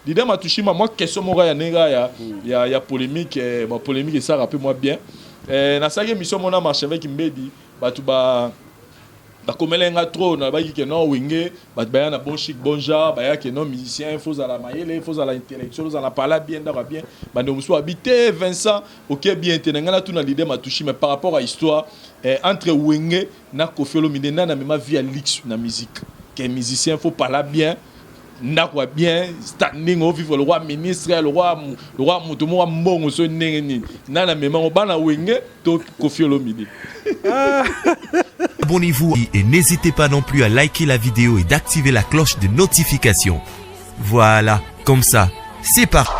Leader Matushima, moi question moko ya ndenge ya polémique, ba polémique esalaka mpe mwa bien. Nasalaki émission mona Marchevêque Mbedi, bato ba bakomela nga trop, nalobaki ke non, Wenge bato baya na bon chic bon genre, baya ke non, musicien faut ozala mayele, faut ozala intellectuel, ozala pala bien, ndako ya bien. Bandeko mosusu babi te, Vincent oke bien te. Na ngai natuna leader Matushi, mais par rapport à histoire entre Wenge na Koffi Olomide, nani amema vie ya luxe na musique, ke musicien faut pala bien, ndako ya bien, standing, ovivre le roi ministre, le roi, le roi, moto moko mbongo so ndenge nini? Nani amemango, bana Wenge to Koffi Olomide? Abonnez-vous et n'hésitez pas non plus à liker la vidéo et d'activer la cloche de notification. Voilà, comme ça, c'est parti.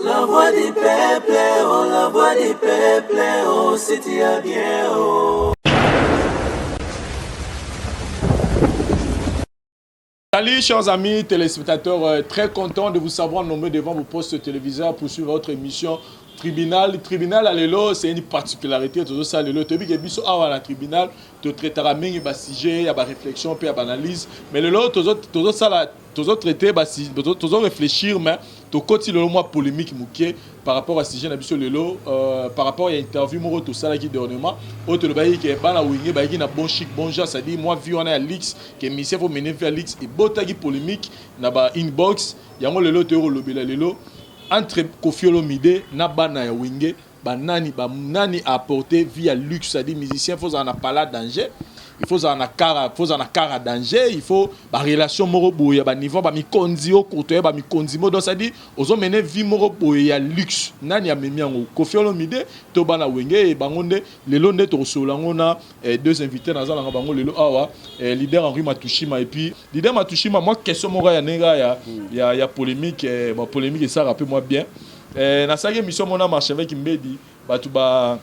La voix du peuple, oh, la voix du peuple, oh, si tu as bien, oh. Salut chers amis téléspectateurs, très content de vous savoir nombreux devant vos postes téléviseurs pour suivre votre émission Tribunal. Tribunal ya lelo, c'est une particularité, tout ça lelo, toyebi ke biso awa na tribunal, totraitaka mingi ba sujet ya ba réflexion pe ya ba analyse, mais lelo tozo sala, tozo traiter ba tozo réfléchir, mais tokoti lelo mwa polémique moke par rapport à sujet na biso lelo, par rapport à interview moko tosalaki dernièrement oyo tolobaki ke bana Wenge bayaki na bon chic bon genre, c'est-à-dire mwa vie wana ya luxe, ke musicien faut mener vie ya luxe, ebotaki polémique na ba inbox. Yango lelo toyei kolobela lelo entre Koffi Olomide na bana ya Wenge, banani banani a apporté vie ya luxe, c'est-à-dire musicien faut ozala na pala danger, il faut ozala na car, faut ozala na car à danger, il faut ba relation moko boye ya ba niveau ba mikonzi okoto ya ba mikonzi mo, donc c'est-à-dire ozomene vie moko boye ya luxe. Nani amemi yango, Koffi Olomide to bana Wenge? E bango nde lelo nde tokosolola yango na deux invités naza nanga bango lelo awa, leader Henri Matushima. Et puis leader Matushima, moi question moko ya ndenge ya polémique, ba polémique esalaka mpe mwa bien. Nasalaki émission mona Marchevêque Mbedi, bato ba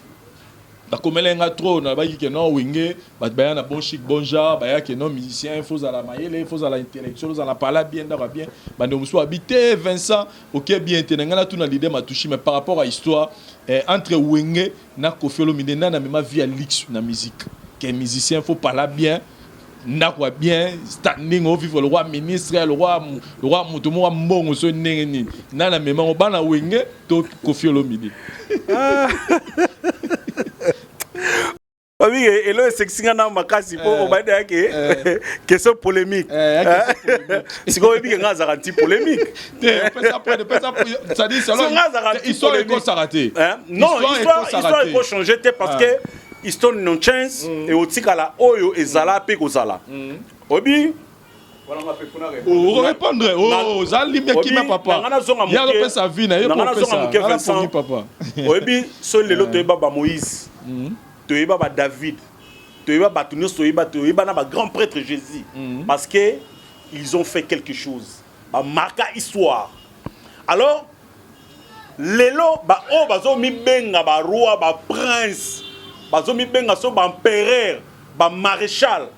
bakomela nga trop, nalobaki ke non, Wenge bato baya na bon chic bon genre, baya ke non, musicien faut ozala mayele, faut ozala intellectuel, ozala pala bien, ndako ya bien. Bandeko mosusu babi te, Vincent oke bien te. Na ngai natuna leader Matushi, mais par rapport à histoire entre Wenge na Koffi Olomide, nani amema vie ya luxe na musique, ke musicien faut pala bien, ndako ya bien, standing, ovivre le roi ministre, le roi, le roi, moto moko mbongo so ndenge nini? Nani amemango, bana Wenge to Koffi Olomide? Babi elo esekisi nga na makasi mpo obandi yake question polémique. Sikoyo oyebi ke nga azalaka nti polémique. Histoire ekosaka te. Non, histoire ekochange te, parce que histoire non change, eotikala oyo ezala mpe kozala. Oyebi Orépondre, oza limia kima papa, ye azopesa vie na ye po opesa papa. Oyebi, so lelo toyeba baMoïse, toyeba baDavid, toyeba bato nyonso, toyeba na bagrand prêtre Jésus, parce que ils ont fait quelque chose, bamarka histoire. Alors lelo baoyo bazomibenga baroi, baprince, bazomibenga so baempereur, bamaréchal,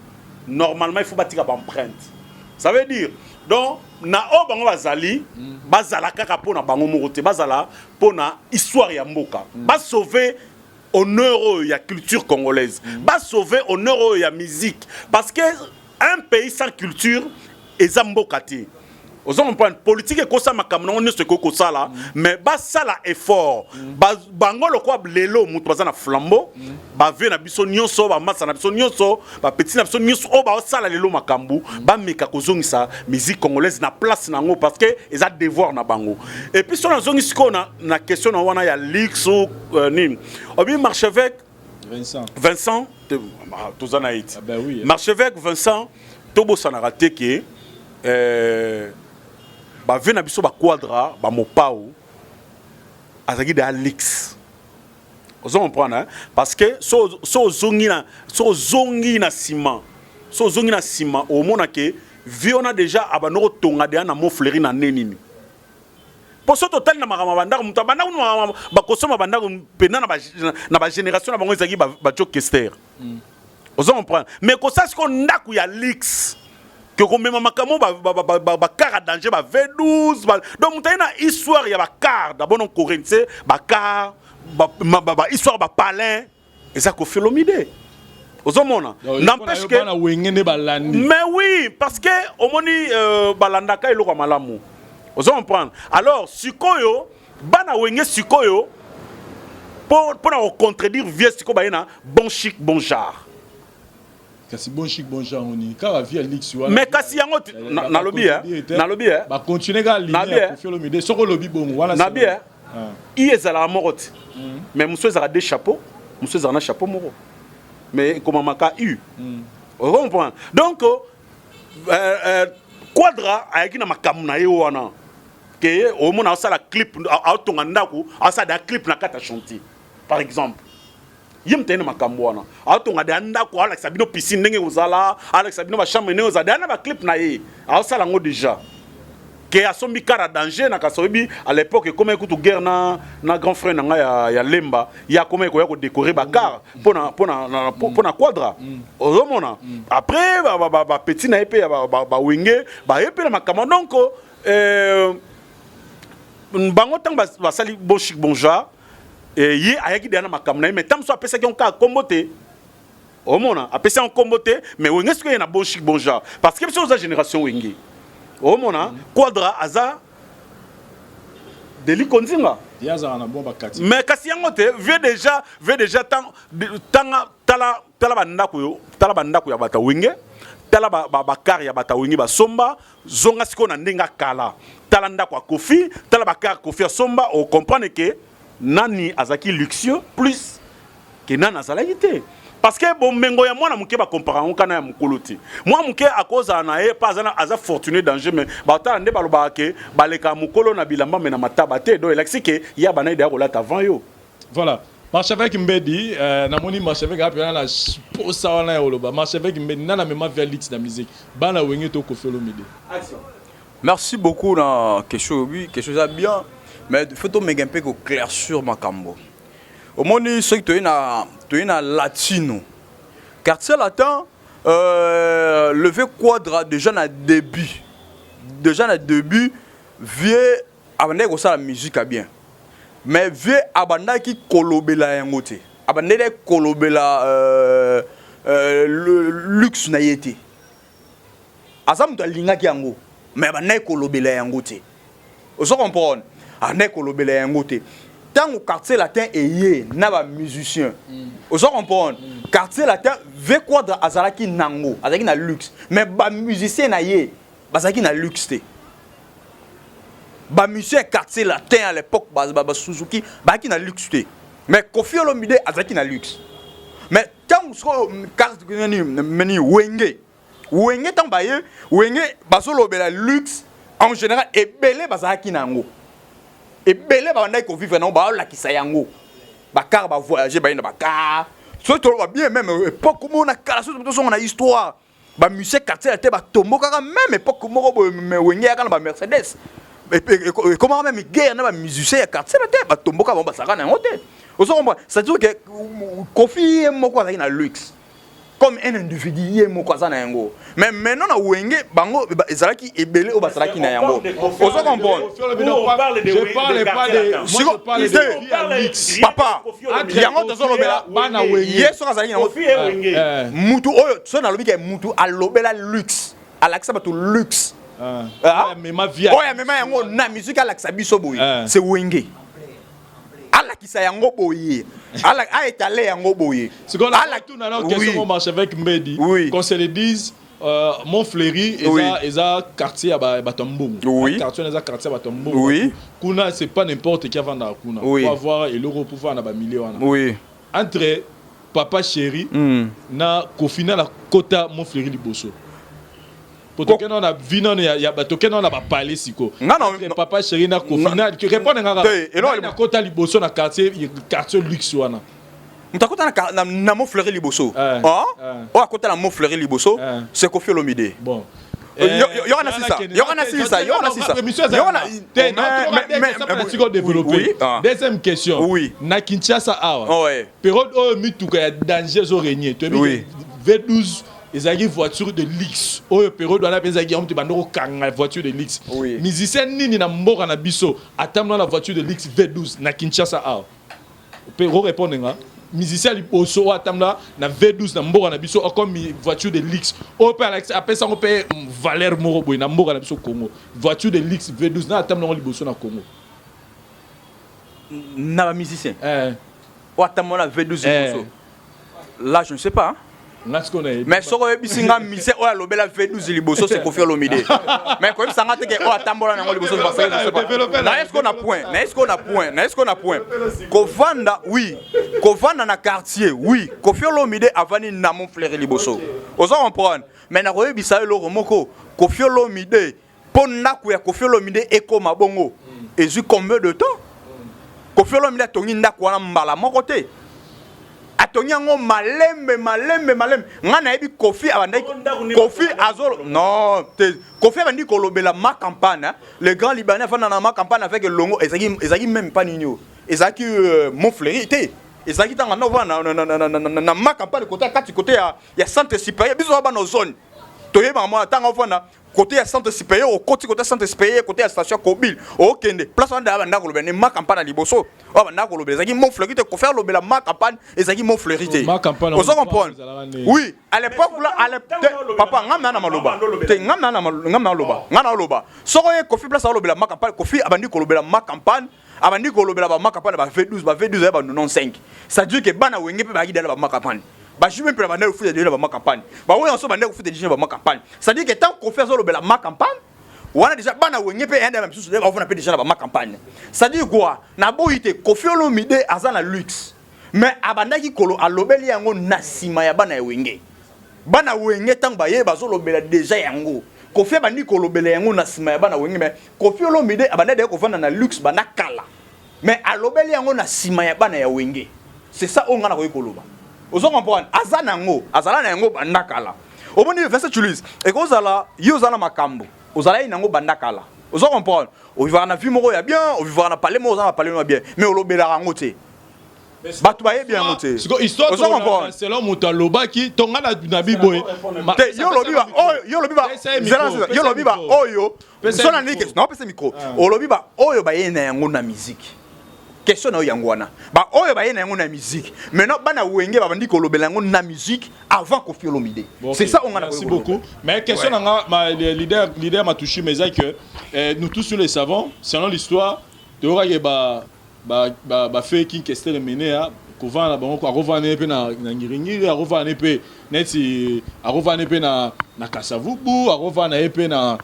normalement il faut batika baempreinte. Ça veut dire donc na oyo bango bazali, bazala kaka mpo na bango moko te, bazala mpo na histoire ya mboka, basauve honneur oyo ya culture congolaise, basauve honneur oyo ya musique, parce que un pays sans culture eza mboka te. Ozo comprendre? Politique ekosala makambo nango nyonso ekoki kosala, mais basala effort. Bango lokwa lelo moto baza na flambeau, bavie na biso nyonso, bamasa na biso nyonso, bapeti na biso nyonso oyo baosala lelo makambo, bameka kozongisa musique congolaise na place nango, parce que eza devoir na bango. Et puis so nazongi sikoyo na question na wana ya luxe, nini obi Marchevêque Vincent. Vincent, toza na ye ti. Ah ben oui. Marchevêque Vincent, tobosanaka te ke bavie na biso baquadra, bamopao azalaki de luxe. Ozo comprendre, hein? Parce que so ozongi na nsima, so ozongi na nsima, omona ke vie wana déjà abanda kotonga deya na Mont Fleury na nde nini. Mpo so totali na makambo ya bandako, moto abandako bakosomba bandako mpena na bagénération na bango ezalaki bajo Kester. Ozo comprendre? Mais kosala sikoyo ndako ya luxe, ke komema makambo bacar à danger, ba V12, donc moto aye na histoire ya bacar d'abord, non corinne bacar. Ba histoire ba palin eza Koffi Olomide. Ozomona, n'empêche que bana Wenge nde balandi. Mais oui, parce que omoni, balandaka eloko ya malamu, ozo comprendre? Alors sikoyo bana Wenge sikoyo, mpo na kocontredire vieux, sikoyo baye na bon chic bon genre. Kasi bon chic bon genre oni kaka vie ya luxe wana. Mais kasi yango nalobi, nalobi. Bacontinue kaka ligne ya Koffi Olomide. Soki olobi bongo wana. Nabi i ezalaka moko te, mais mosusu ezalaka deux chapeau, mosusu ezalaka na chapeau moko, mais ekomamaka u, comprendre? Donc Quadra ayaki na makambo na ye wana ke omona asala clip, aotonga ndako, asala da clip na kati ya chantier par exemple. Ye moto aye na makambo wana, aotonga deya ndako, aolakisa bino piscine ndenge kozala, alakisa bino bachambre ndenge kozala, deya na baclip na ye aosala yango déjà ke asombi car ya danger na kasi. Oyebi, à l'époque ekomaki kutu guerre na grand frère na ngai ya Lemba. Ye akomaki koya kodécorer bacar mpona Quadra, ozomona? Après bapeti na ye mpe ya bawenge baye mpe na makambo. Donc bango ntango basali bon chic bon genre, ye ayaki deya na makambo na ye, mais ntango mosusu apesaki yango kaka kombo te. Omona, apesi yango kombo te, mais Wenge soki ye na bon chic bon genre, parce que biso oza génération Wenge, omona, Quadra aza Deli Konzinga. Ye azalaka na bon bakati. Mais kasi yango te, vieux déjà tanga, tala, tala bandako yo, tala bandako ya bato ya Wenge, tala bacar ya bato ya Wenge basomba. Zonga sikoyo na ndenge akala, tala ndako ya Koffi, tala bacar Koffi asomba, ocomprendre ke nani azalaki luxueux plus ke nani azalaki te, parce que bomengo ya mwana moke bakompara yango kana ya mokolo te. Mwana moke akozala na ye mpe aza fortuné danger, mais batala nde balobaka ke baleka mokolo na bilamba me na mataba te. Donc elakisi ke ya bana ede ya kolata avant yo. Voilà, Marchevêque Mbedi, namoni Marchevêque apena na posa wana ya koloba. Marchevêque Mbedi, nana mema via luxe na musique, bana Wenge to Koffi Olomide? Merci beaucoup na question. Oui, question eza bien, mais faut tomeka mpe koéclaircir makambo. Omoni, soki toye na latino, Quartier Latin, levé Quadra déjà na début, vieux abandaki kosala musique ya bien, mais vieux abandaki kolobela yango te, abandaki kolobela le luxe na ye te. Aza moto alingaki yango, mais abandaki kolobela yango te, ozo comprendre? Abandaki kolobela yango te. Ntango Quartier Latin eye na bamusicien, ozo comprendre? Quartier Latin, vieux Quadra azalaki nango, azalaki na luxe, mais bamusicien na ye bazalaki na luxe te. Bamusicien ya Quartier Latin à l'époque, basuzuki, bazalaki na luxe te, mais Koffi Olomide azalaki na luxe. Mais ntango sikoyo nani meni Wenge, Wenge ntango baye Wenge, bazolobela luxe en général, ebele bazalaki na yango, ebele babandaki kovivre nango, baolakisa yango, bacar, bavoyage, baye na bacar. Soki toloba bien, même époque moko na kala, soki tozonga na histoire, bamusicien Quartier te batombokaka. Même époque moko boye, Wenge yaka na bamercedes, ekomaka même guerre na bamusicien ya Quartier na te, batomboka bango, bazalaka na yango te, ozo comprendre? C'est-à-dire que Koffi ye moko azalaki na luxe comme un individu, ye moko aza na yango, mais maintenant na Wenge bango ezalaki ebele oyo bazalaki na yango, ozo comprendre? Je parle pas de moi, je parle de luxe. Papa, yango tozolobela. Bana Wenge. Ye soki azalaki nango, mutu oyo soki nalobi ke mutu alobela luxe, alakisa bato luxe, oyo amema yango na musique, alakisa biso boye, c'est Wenge. Alakisa yango boye, aetale yango boye. Question, Marchevêque Mbedi, oui. Qu'on se le dise, Montfleury eza, oui. Eza quartier ya bato ya mbongo. Quartier eza quartier ya bato ya mbongo. Kuna c'est pas n'importe qui avandaka kuna. Pour avoir eloko, pour voir na bamilieu wana. Entre Papa Chéri na Koffi na kota Montfleury liboso, po tokende na vi nano ya tokende na bapale siko. Papa Chéri na Koffi na, répondre nga kaka, na kota liboso na quartier luxe wana? Moto akota na Montfleury liboso, oyo akota na Montfleury liboso, c'est Koffi Olomide. Bon. Yoka sisa, yoka na sisa, yoka na sisa. Développer deuxième question. Na Kinshasa awa, période oyo mituka ya danger ezorégner, toyebi V12 ezalaki voiture de luxe. Oyo période wana mpe ezalaki yango te, bando kokanga voiture de luxe. Musicien nini na mboka na biso atambola na voiture de luxe V12 na Kinshasa awa? Pe répondre nga. Musicien liboso oyo atambola na V12 na mboka na biso comme voiture de luxe, oyo mpe alakisi, apesa yango mpe valeur moko boye na mboka na biso Congo. Voiture de luxe V12 na atambola yango liboso na Congo? Na bamusicien Eh. oyo atambola na V12 Eh. liboso, là je ne sais pas, hein. Nga sikoyo nayebi. Mais soki oyebisi nga musicien oyo alobela V12 liboso, c'est Kofi Olomide. Mais koyebisa nga te ke oyo atambola nango liboso, parce que je sais pas. Développer Na est-ce qu'on a point, na est-ce qu'on a point, na est-ce qu'on a point kovanda, oui, kovanda na quartier, oui, Kofi Olomide avandi na Mont Fleury liboso, oza comprendre. Mais nakoyebisa yo eloko moko: Kofi Olomide, mpo ndako ya Kofi Olomide ekóma bongo, ezwi combien de temps? Kofi Olomide atongi ndako wana mbala moko te, atongi yango malembe malembe malembe. Ngai nayebi Kofi abandaki Oh, ndako nini? Kofi azo non te, Kofi abandi kolobela Ma Campagne, hein. Le grand Libanais afanda na Ma Campagne avec elongo. Ezalaki même pas nini oyo ezalaki Mont Fleury te, ezalaki ntango anda ovanda na Ma Campagne, côté ya kati, côté ya centre supérieur. Biso oza bana zone, toyebaka mwana ntango ofanda côté ya centre supérieur, okoti côté ya centre supérieur, côté ya station ya Kobile, okende place wana, banda kolobela ne Ma Campagne na liboso. Oyo banda kolobela ezalaki Mont Fleury te. Kofi alobela Ma Campagne, ezalaki Mont Fleury te. Ma Campagne, Ozo on comprendre? ezalaka nde. Oui, à l'époque là, à l'époque, papa, ngam na maloba te, ngam na ngam na loba, ngam na loba. Soko ye Kofi, place alobela Ma Campagne, Kofi abandi kolobela Ma Campagne, abandi kolobela ba Ma Campagne, ba V12, ba V12 ya ba 95. C'est à dire que bana Wenge mpe bayaki dala ba Ma Campagne, bajube mpe na banda kofuta déjà ba Ma Campagne, baoyo nyonso banda kofuta déjà ba Ma Campagne. C'est à dire que tant Kofi azolobela Ma Campagne wana, déjà bana Wenge mpe yanda misusu bafuna mpe déjà na ba Ma Campagne. C'est à dire quoi? Naboyi te, Kofi Olomide aza na luxe, mais abandaki kolo alobeli yango na nsima ya bana ya Wenge. Bana Wenge ntango baye, bazolobela déjà yango. Kofi abandi kolobela yango na nsima ya bana Wenge. Mais Kofi Olomide abandi deya kovanda na luxe banda kala, mais alobeli yango na nsima ya bana ya Wenge. C'est ça oyo ngai nakoki koloba. Ozo comprendre? Aza nango, azala na yango banda kala. Omoni, Vincent Tulise, ekozala ye oza na makambo ozalaki nango banda kala. Ozo comprendre? Ovivaka na vie moko ya bien, ovivaka na palais moko, oza na palais moko ya bien, mais olobelaka yango te, bato bayebi yango te. Siko histoire Ozo comprendre? Selon moto alobaki to nga na biboye. Te, yo olobi ba oyo, yo olobi ba Pesa ye micro, zela, pesa yo olobi ba micro. oyo Pesa so ye na micro. nini? Naopesa micro. Olobi ba oyo baye na yango na musique. Question na yo yango wana: ba oyo baye na yango na musique. Maintenant, bana Wenge babandi kolobela yango na musique avant Kofi Olomide. Bon, C'est ok. ça on a. Merci beaucoup. Mais question ouais. Ma, le leader m'a touché, mais c'est que nous tous nous le savons, selon l'histoire, de ba ba ba ba fait King Kester mené à kovanda bango, akovanda mpe na Ngiringiri, akovanda mpe neti, akovanda mpe na Kasavubu, akovanda ye mpe na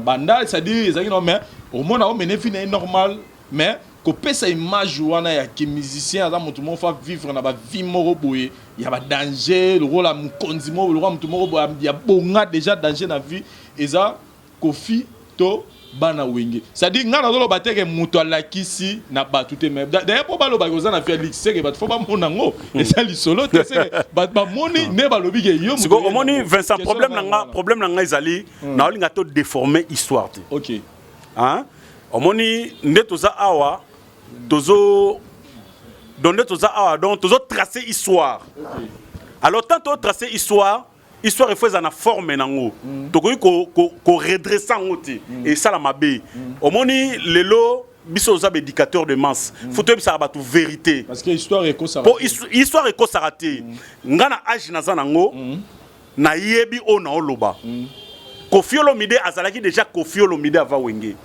Bandal. C'est-à-dire ezalaki non, mais omona omene vie na ye normal, mais kopesa image wana ya ke musicien aza moto moko fa vivre na bavie moko boye ya badanger, lokola mokonzi moko, lokola moto moko boye ya bonga déjà danger na vie, eza Kofi to bana Wenge. C'est-à-dire ngai nazoloba te ke moto alakisi na bato te, mais d'ailleurs mpo balobaki oza na Félix, seke bato fo bamona yango, eza lisolo te, seke bato bamoni nde balobi ke yo moto Siko ye omoni nango. Vincent, Question problème na na nga wana. Problème na nga ezali naolinga to déformer histoire te. Ok. Hein? Omoni nde toza awa, tozo donc nde toza awa, donc tozo tracer histoire. Alors tant to tracer histoire, histoire efo eza na forme nango, tokoki koredresser yango te, esala mabe. Omoni lelo biso oza baéducateur de masse, faut toyebisaka bato vérité. Parce que histoire ekosaka. Mpo histoire ekosaka te. Nga na age naza nango, nayebi oyo naoloba. Kofi Olomide azalaki déjà Kofi Olomide avant Wenge.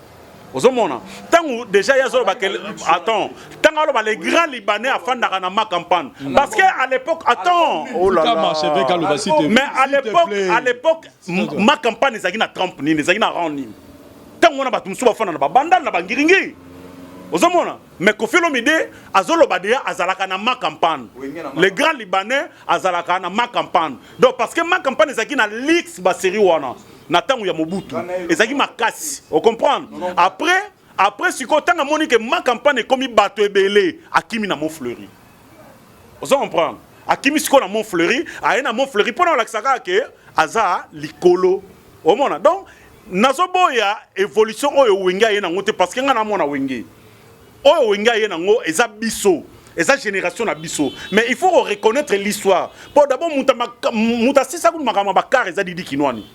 Ozomona ntango déjà ye azoloba ke, attends, ntango aloba les grands Libanais afandaka na Ma Campagne, parce que à l'époque, attends, oh là Tika là. Marchevé kaloba, s'il te Mais à s'il te l'époque, plaît. à l'époque, Ma Campagne ezalaki na trempe nini, ezalaki na rang nini? Ntango wana bato mosusu bafanda na babandal, na bangiringiri. Ozomona, mais Kofi Olomide azoloba deya azalaka na Ma Campagne, le grand Libanais azalaka na Ma Campagne. Donc parce que Ma Campagne ezalaki na luxe, basérie wana na ntango ya Mobutu ezalaki makasi, ocomprendre? Après sikoyo, ntango amoni ke Ma Campagne ekomi bato ebele, akimi na Mont Fleury. Ozo comprendre? Akimi sikoyo na Mont Fleury, aye na Mont Fleury mpona olakisa kaka ke aza likolo. Omona, donc nazoboya évolution oyo Wenge aye nango te, parce que ngai namona Wenge oyo Wenge aye nango eza biso, eza génération na biso. Mais il faut reconnaître l'histoire. Po d'abord moto asisa kutu makambo ya bakar eza Didi Kinwani.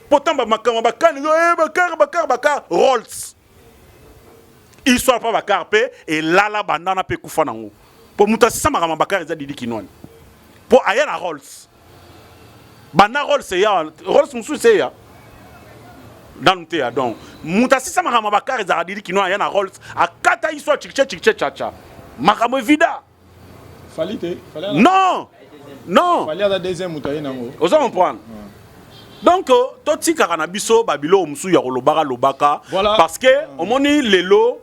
Po ntango makambo ya bakar, bakar, bakar, bakar, Rolls. Histoire pa bakar mpe elala bandana mpe ekufa nango. Mpo moto asisa makambo ya bakar eza Didi Kinwani. Mpo aya na Rolls. Banda Rolls eya, Rolls mosusu eya. Nanu te ya donc. Moto asisa makambo ya bakar ezalaka Didi Kinwani aya na Rolls, akata histoire chikiche chikiche chacha. Makambo evida. Fally te? Fally non! Non! Fally aza deuxième moto aye nango. Ozo comprendre? Donc totikaka na biso ba biloko mosusu ya kolobaka lobaka voilà. Parce que omoni lelo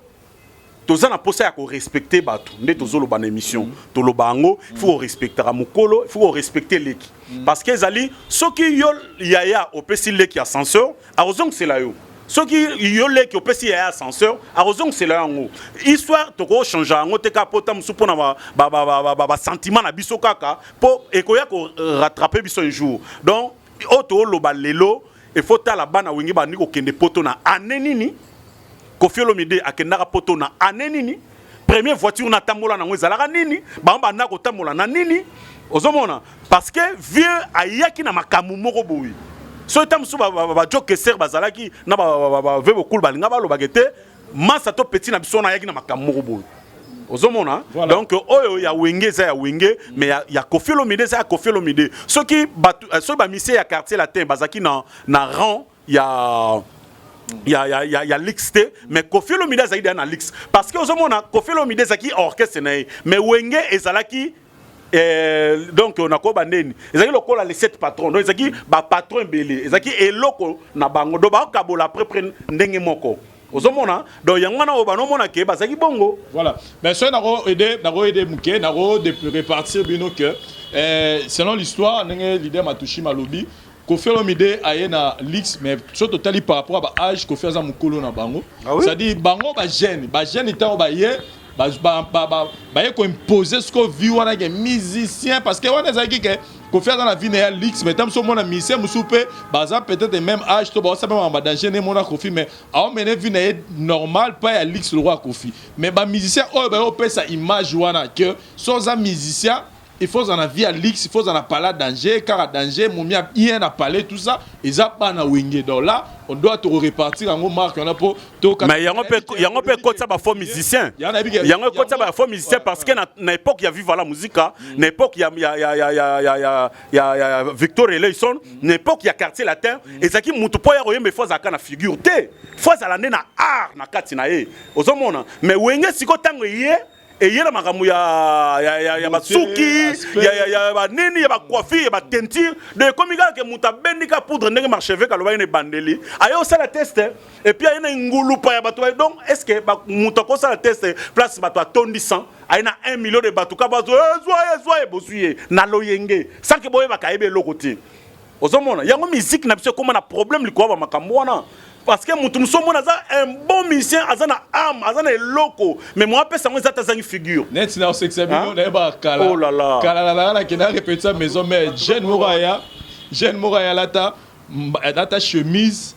toza na posa ya ko respecter bato nde tozoloba na émission. Toloba yango, il faut respectaka mokolo, il faut respecter leki. Parce que ezali soki yo yaya opesi leki ascenseur, akozongisela yo. Soki yo leki opesi yaya ascenseur, akozongisela yango. Histoire toko changer yango te kaka pota mosusu mpona ba sentiment na biso kaka po ekoya ko rattraper biso un jour. Donc oyo toloba lelo, il faut tala bana Wenge bandi kokende poto na année nini. Koffi Olomide akendaka poto na année nini. Première voiture na tambola nango ezalaka nini, bango banda kotambola na nini. Ozomona parce que vieux ayaki na makambo moko boye. Soki ta mosusu bajokeser bazalaki na bave bokulu balinga balobaka te masa to petit na biso wana ayaki na makambo moko boye. Ozomona voilà. Donc oyo ya Wenge eza ya Wenge, mais ya Koffi Olomide eza ya Koffi Olomide. Soki bato, soki bamisie ya Quartier Latin bazalaki na rang ya luxe te, mais Koffi Olomide azalaki deja na luxe parce que ozomona Koffi Olomide ezalaki orchestre na ye, mais Wenge ezalaki donc nakoyeba ndeni ezalaki lokola les sept patrons. Donc ezalaki bapatron ebele, ezalaki eloko na bango, donc bakokabola après près ndenge moko. Ozomona donc yango wana oyo banomona ke bazalaki bongo. Voilà, mais soki nako aider moke, nako répartir bino que selon l'histoire ndenge leader Matushima alobi, Koffi Olomide aye na luxe, mais soki totali par rapport à baage, Koffi aza mokolo na bango. Ah oui? C'est-à-dire bango bajeune ntango baye baye koimpose siko vie wana ke musicien, parce que wana ezalaki ke Koffi aza na vie na ya luxe, mais ntango mosusu omona musicien mosusu mpe baza peut-être même âge to baosala mpe makambo badanger nde mona Koffi, mais aomene vie na ye normal pa ya luxe lokola Koffi. Mais bamusicien oyo baye opesa image wana ke so oza musicien, il faut ozala na vie ya luxe, il faut ozala na palais danger, kaka danger momi bien na palais, tout ça eza bana Wenge. Donc là on doit te répartir yango marque wana mpo. Mais yango mpe ekotisa bafaux musicien, yango ekotisa bafaux musicien, parce que na époque ya Viva la Musica, na époque ya Victor Eleison, na époque ya Quartier Latin, ezalaki mutu mpo ya koyemba efo azalaka na figure te, fo azala nde na art na kati na ye. Ozomona, mais Wenge sikoyo ntango eye eyela makambo ya basuki, ya banini, ya bacoiffure, ya bateinture. Donc ekomi kaka ke moto abendi ka poudre ndenge marchevêque alobaki na ebandeli, aye osala test et puis aye na ngulupa ya bato. Donc est ce que moto akosala test place bato atondi 100, aye na 1 million de bato ka bazo ezwa ye, ezwa ye, bozwi ye na loyenge sans ke boyebaka ayebi eloko te? Ozomona yango musique na biso ekóma na problème likolo ya bamakambo wana, parce que moto mosusu omona aza un bon musicien, aza na âme, aza na eloko, mais mo apesa yango eza te, azangi figure. Neti na osekisa bino, nayebaka kala. Oh là là. Kala nalaka nakenda répétition maison, mais jeune moko aya alata chemise,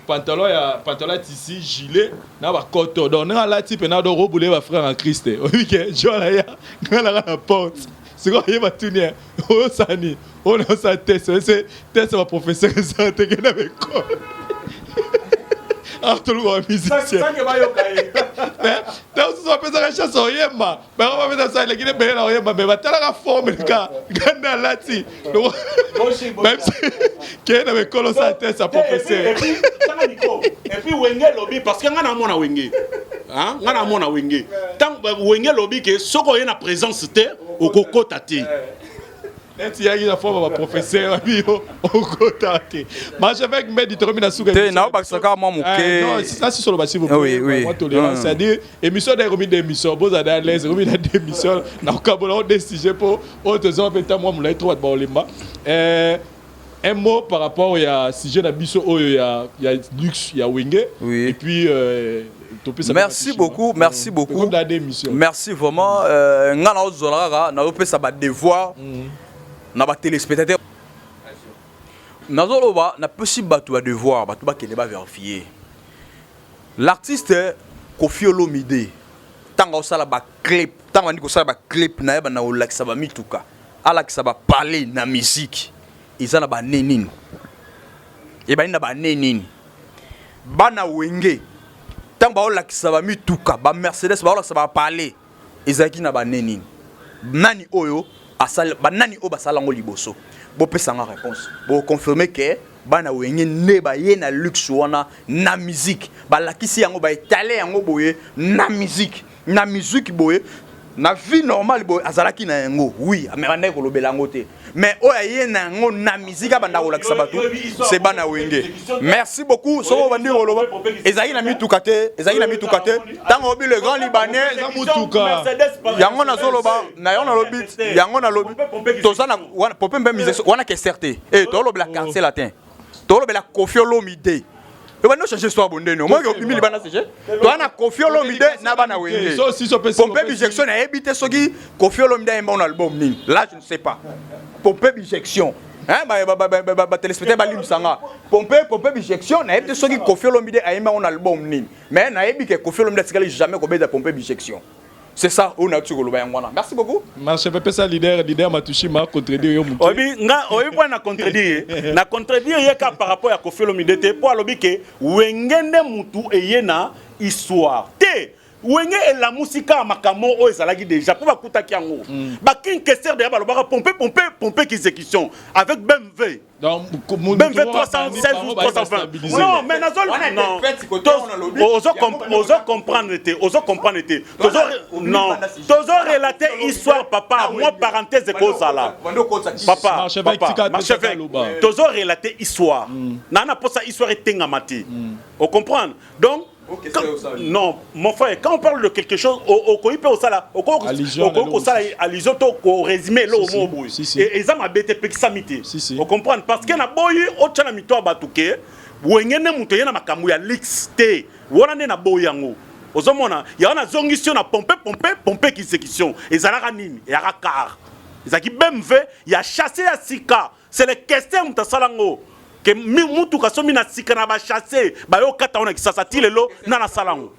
pantalon ya tissu, gilet na bakoto. Donc ndenge alati mpena, donc obule bafrère en Christ, oyebi ke john aya, ngai nanga na porte. Sikoyo oyeba tuni oyosani oyo naosala test, ese test ya baprofesseur eza teke na baekole awa, toluka bamusicien. Ntango mosusu bapesaka chance oyemba, bango bapesa sa eleki ebele na oyemba, me batalaka forme ka nganda alati keye na baekole osala test ya professeur. Et puis Wenge elobi, parce que ngai namona Wenge, ngai namona Wenge, ntango Wenge elobi ke soki oye na présence te, okokota te. Neti yaki na forme ya baprofesseur, abi yo okota te. Marchevêque Mbedi, tokomi na suka. Te, naobakisa kaka mwa moke. Nasi soloba, s'il vous plaît. Oui. Mwa tolérance, c'est-à-dire émission na ekomi d'émission, bozala à l'aise, ekomi na d'émission na kokabola o des sujets mpo oyo toza mpe ta mwa molai trop, bato baolemba. Un mot par rapport ya sujet na biso oyo ya luxe ya Wenge. Oui. Et puis topesa. Merci beaucoup, merci beaucoup. Comme dans d'émission. Merci vraiment. Nga na ozwala kaka nazopesa badevoir na batéléspectateur. Nazoloba, napesi bato ya devoir, bato bakende baverifie l'artiste Koffi Olomide ntango aosala baclip, ntango bandi kosala baclip na ye, banda kolakisa bamituka, alakisa bapalais na musique eza na bane nini, ebandi na bane nini. Bana Wenge. Ntango baolakisa bamituka, bamercedes, baolakisa bapale, ezalaki na bane nini? Nani oyo asala, banani oyo basala yango liboso? Bopesanga réponse, boconfirme ke bana Wenge nde baye na luxe wana na musique. Balakisi yango, baetale yango boye na musique, na musique boye, na vie normale boye azalaki na yango, oui, mais bandaki kolobela yango te. Mais oyo aye na yango na musique, abanda kolakisa bato, c'est bana Wenge. Merci beaucoup. Soki obandi koloba ezalaki na mituka te, ezalaki na mituka te. Ntango obi le grand Libanais, yango nazoloba na yango, nalobi yango, nalobi toza na wana pope mpe musicien wana kester te. E tolobela Quartier Latin, tolobela Koffi Olomide. Ebandi ochange histoire bondeni, omoki obimi libanda sege. Toza na Koffi Olomide na bana Wenge. Pompe Bijection, nayebi te soki Koffi Olomide ayemba na album nini, là je ne sais pas. Pompe Bijection, batéléspectateur balimbisanga, pompe Bijection, nayebi te soki Koffi Olomide ayemba na album nini, mais nayebi ke Koffi Olomide atikali jamais kobeta pompe Bijection. C'est ça oyo nauti koloba yango wana. Merci beaucoup. Marché pesa leader Matushima contredire yo moke. Oyebi nga, oyebi mpo na contredire ye ka par rapport ya Koffi Olomide te, mpo alobi ke Wenge nde mutu eye na histoire te. Wenge elamusi kaka makambo oyo ezalaki déjà, mpo bakutaki yango. Baking Kester deya balobaka pompe, pompe, pompe exécution avec BMW. Donc, BMW 316 ou 320. Non, mais nazo non. Ozo comprendre te, ozo comprendre te. Tozo non. Tozo relater histoire, papa, moi parenthèse ekozala. Papa, papa, Marchevêque. Tozo relater histoire. Na na posa histoire etengama te. On comprendre. Donc quand, non, mon frère, quand on parle de quelque chose, okoyi mpe osala, okoki kosala allusion to korésume eloko moko boye. Eza mabe te, epekisami te. Ocomprendre? Parce que na boyi otya na mito ya bato ke Wenge nde moto eye na makambo ya luxe te. Wana nde na boyi yango. Ozomona yango, nazongisi yo na pompe, pompe, pompe exécution ezalaka nini? Eyaka car ezalaki BMW ya châssis ya sika. C'est le question moto asala yango ke mutuka somi na sika na bachâssis bayokata ngo na Kisasa ti lelo na nasala yango.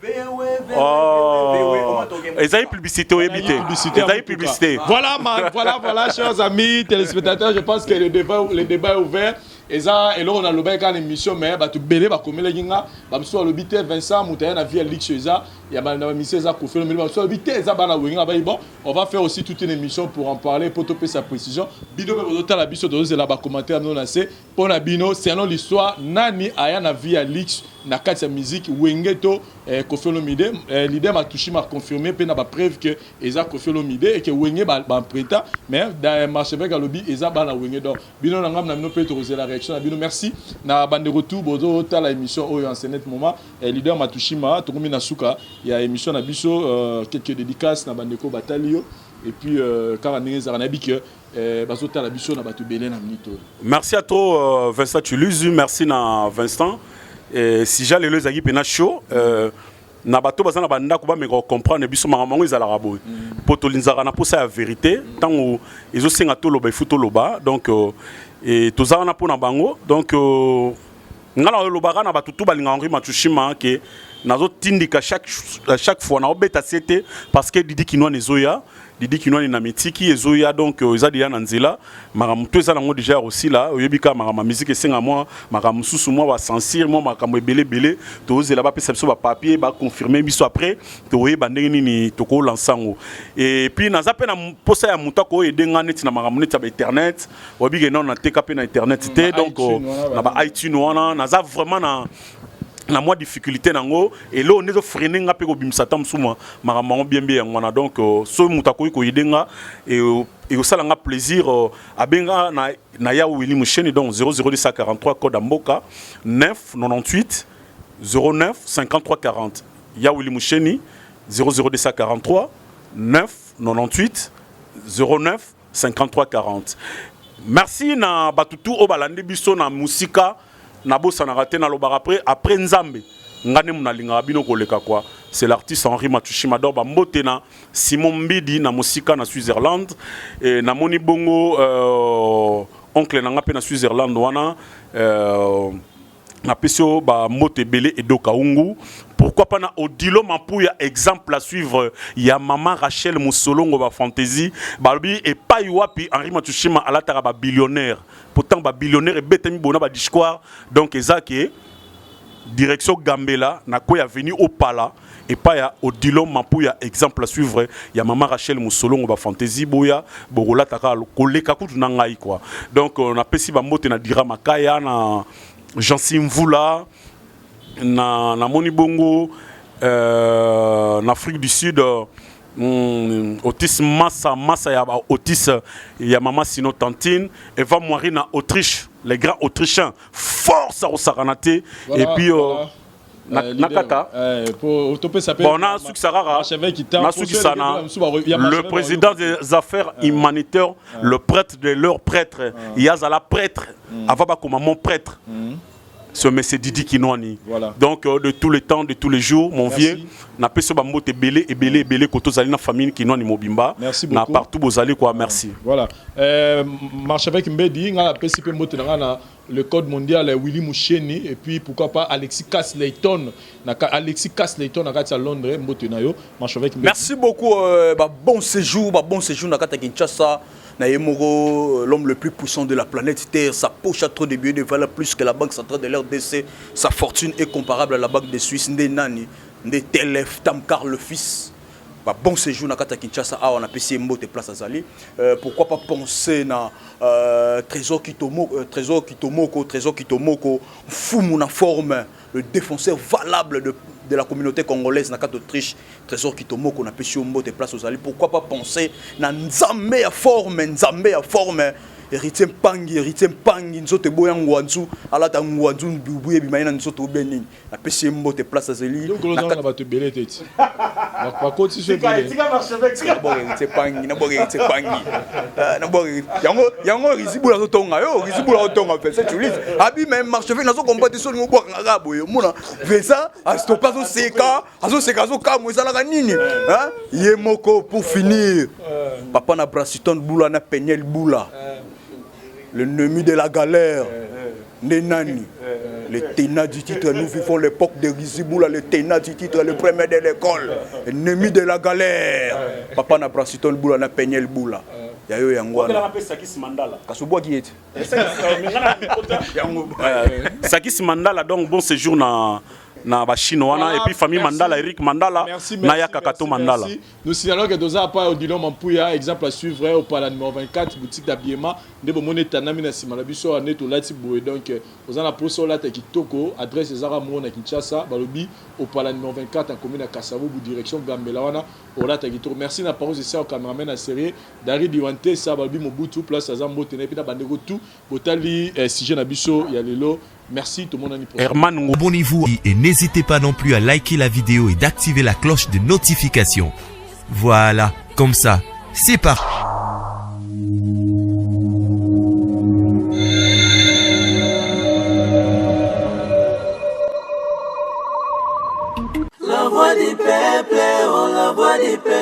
Oh, ezali publicité, oyebi te, ezali publicité. Voilà, chers amis téléspectateurs, je pense que le débat est ouvert. Eza eloko nalobaki kaka na émission, mais bato ebele bakomelaki nga. Bamosusu balobi te, Vincent, moto aya na vie ya luxe eza ya na bamisi, eza Koffi Olomide. Bamosusu balobi te, eza bana Wenge. Bayi bon, on va faire aussi toute une émission pour en parler, po topesa précision. Bino mpe bozotala biso, tozozela bacommentaire bino na se. Mpo na bino, selon l'histoire, nani aya na vie ya luxe na kati ya musique, Wenge to Koffi Olomide? Leader Matushima confirmé mpe na bapreuve ke eza Koffi Olomide et ke Wenge baemprunta, mais Marchevêque alobi eza bana Wenge. Donc bino na ngambo na bino mpe tokozela réaction na bino. Merci na bandeko tu bozotala émission oyo en ce net moment. Leader Matushima, tokomi na suka ya émission na biso. Quelques dédicaces na bandeko batali yo, et puis kaka ndenge ezalaka, nayebi ke bazotala biso na bato ebele na minute oyo. Merci à trop, Vincent Tuluzu. Merci na Vincent. Si ja lelo ezalaki mpena chaud, na bato baza na bandako bameka kocomprendre biso. Makambo yango ezalaka boye mpo tolinzaka na mposa ya vérité. Ntango ezosenga toloba, efu toloba. Donc toza wana mpo na bango. Donc nga na olobaka na bato tu balingaka Henri Matushima ke nazotindika chaque fois naobeta se te, parce que Didi Kinwani ezoya, Didi Kinwani na mitiki ezoya. Donc eza deja na nzela, makambo to eza nango deja ya kosila. Oyebi kaka makambo ya musique esenga mwa makambo mosusu, mwa bacensure, mwa makambo ebele ebele. Tozela bapesa biso bapapier, baconfirme biso, après tokoyeba ndenge nini tokolansa yango. Et puis naza mpe na mposa ya moto akoyede nga neti na makambo neti ya bainternet. Oyebi ke nano nateka mpe na internet te. Donc na ba iTunes wana naza vraiment na mwa difficulté nango. Eloko nde ezofreiner nga mpe kobimisa ata mosusu makambo yango bien bien yango wana. Donc soki moto akoki koyede nga, ekosala nga plaisir. Abenga na ya Willi Musheni, donc 00243, code ya mboka, 9 98 09 53 40. Ya Willi Musheni, 00243 9 98 09 53 40. Merci na bato tu oyo balandi biso na mosika. Nabosanaka te, nalobaka après Nzambe, nga nde nalingaka bino koleka quoi. C'est l'artiste Henri Matushima. Donc bambote na Simon Mbidi na mosika na Switzerland. E namoni bongo oncle na nga mpe na Switzerland wana, napesi yo bambote ebele, Edoka Ungu. Pourquoi pas na Odilo Mampuya, exemple à suivre ya mama Rachel Musolongo, bafantaisie balobi epai wapi Henri Matushima alataka babillionnaire. Pourtant babillionnaire ebetami bona badiscours. Donc eza ke Direction Gambela, na koya avenue Opala, epai ya Odilon Mampuya, exemple à suivre ya mama Rachel Musolongo, ba fantaisie boya bokolataka koleka kutu na ngai quoi. Donc napesi bambote na Dira Makaya, na Jansi Mvula, na namoni bongo na Afrique du Sud, Otis Massa Massa ya Otis ya mama Sino Tantine Eva Moiri na Autriche, les grands Autrichiens, force akosakana te. Et puis nakata bon, nasukisa kaka, nasukisa na le président des affaires humanitaires, le prêtre de leur prêtre, yazala prêtre avant bakoma mon prêtre, ce monsieur Didi Kinwani. Voilà. Donc de tous les temps, de tous les jours, mon Merci. vieux, napesi bambote ebele ebele ebele koto zali na famille Kinwani mobimba. Merci Na beaucoup. partout bozali quoi, merci. Voilà. Marchevêque Mbedi, nga napesi pe mbote na nga na le code mondial Willy Moucheni et puis pourquoi pas Alexis Cass-Layton na Alexis Cass-Layton na kati ya Londres, mbote na yo Marchevêque Mbedi. Merci beaucoup, bah, bon séjour, bah, bon séjour na kati ya Kinshasa. Na ye moko, l'homme le plus puissant de la planète Terre, sa poche a trop de billets de valeur plus que la banque centrale de l'RDC, sa fortune est comparable à la banque de Suisse, nde nani, nde Telef Tamkar le fils. Bah, bon séjour na kati ya Kinshasa awa, napesi ye mbote place azali. Pourquoi pas penser na Trésor Kitomoko, Trésor Kitomoko, Trésor Kitomoko, Fumu na forme, le défenseur valable de la communauté congolaise na kati Autriche, Trésor Kitomoko, napesi yo mbote place ozali. Pourquoi pas penser na Nzambe ya forme, Nzambe ya forme, Héritier Mpangi, Héritier Mpangi, nzoto eboya ngwanzu, alata ngwanzu, bubu ebima ye na nzoto obe nini, napesi ye mbote place azali. Donc na bato ebele te ti bakoti so ebele. Nabwaka Héritier Pangi, nabwaka Héritier Pangi, nabwaka yango yango Rizibula azotonga yo, Rizibula azotonga Vincent Julis abi mais marchevêque nazokompa te, soki obwaka kaka boye, omona Vincent astope, azoseka, azoseka, azokamwa, ezalaka nini ye moko. Pour finir, papa na Brasiton Bula na Peniel Bula, l'ennemi de la galère nde nani, le tenant du titre. Nous vivons l'époque de Riziboula, le tenant du titre, le premier de l'école, ennemi de la galère, papa na Brasiton Bula na Peniel Bula, ya yo yango wana. Kasi obwaki ye te yango. Sakis Mandala, donc bon séjour na bachino wana et puis famille Mandala, Eric Mandala na ya Kakato Mandala. Nous signalons que toza pa Odilon Mampuya, exemple à suivre, au Pala numéro 24, boutique d'habillement, nde bomoni etanami na nsima na biso nde tolati boye. Donc oza na posa olata kitoko, adresse ezaka moko na Kinshasa, balobi Opala numéro 24 na commune ya Kasavubu, direction Gambela wana, olata kitoko. Merci na parose esa cameraman na série Dari Diwantesa, balobi Mobutu place aza, mbote na ye mpe na bandeko tout botali sujet na biso ya lelo. Merci, tout le monde. Herman. Abonnez-vous et n'hésitez pas non plus à liker la vidéo et d'activer la cloche de notification. Voilà, comme ça, c'est parti. La voix du peuple, oh la voix du peuple.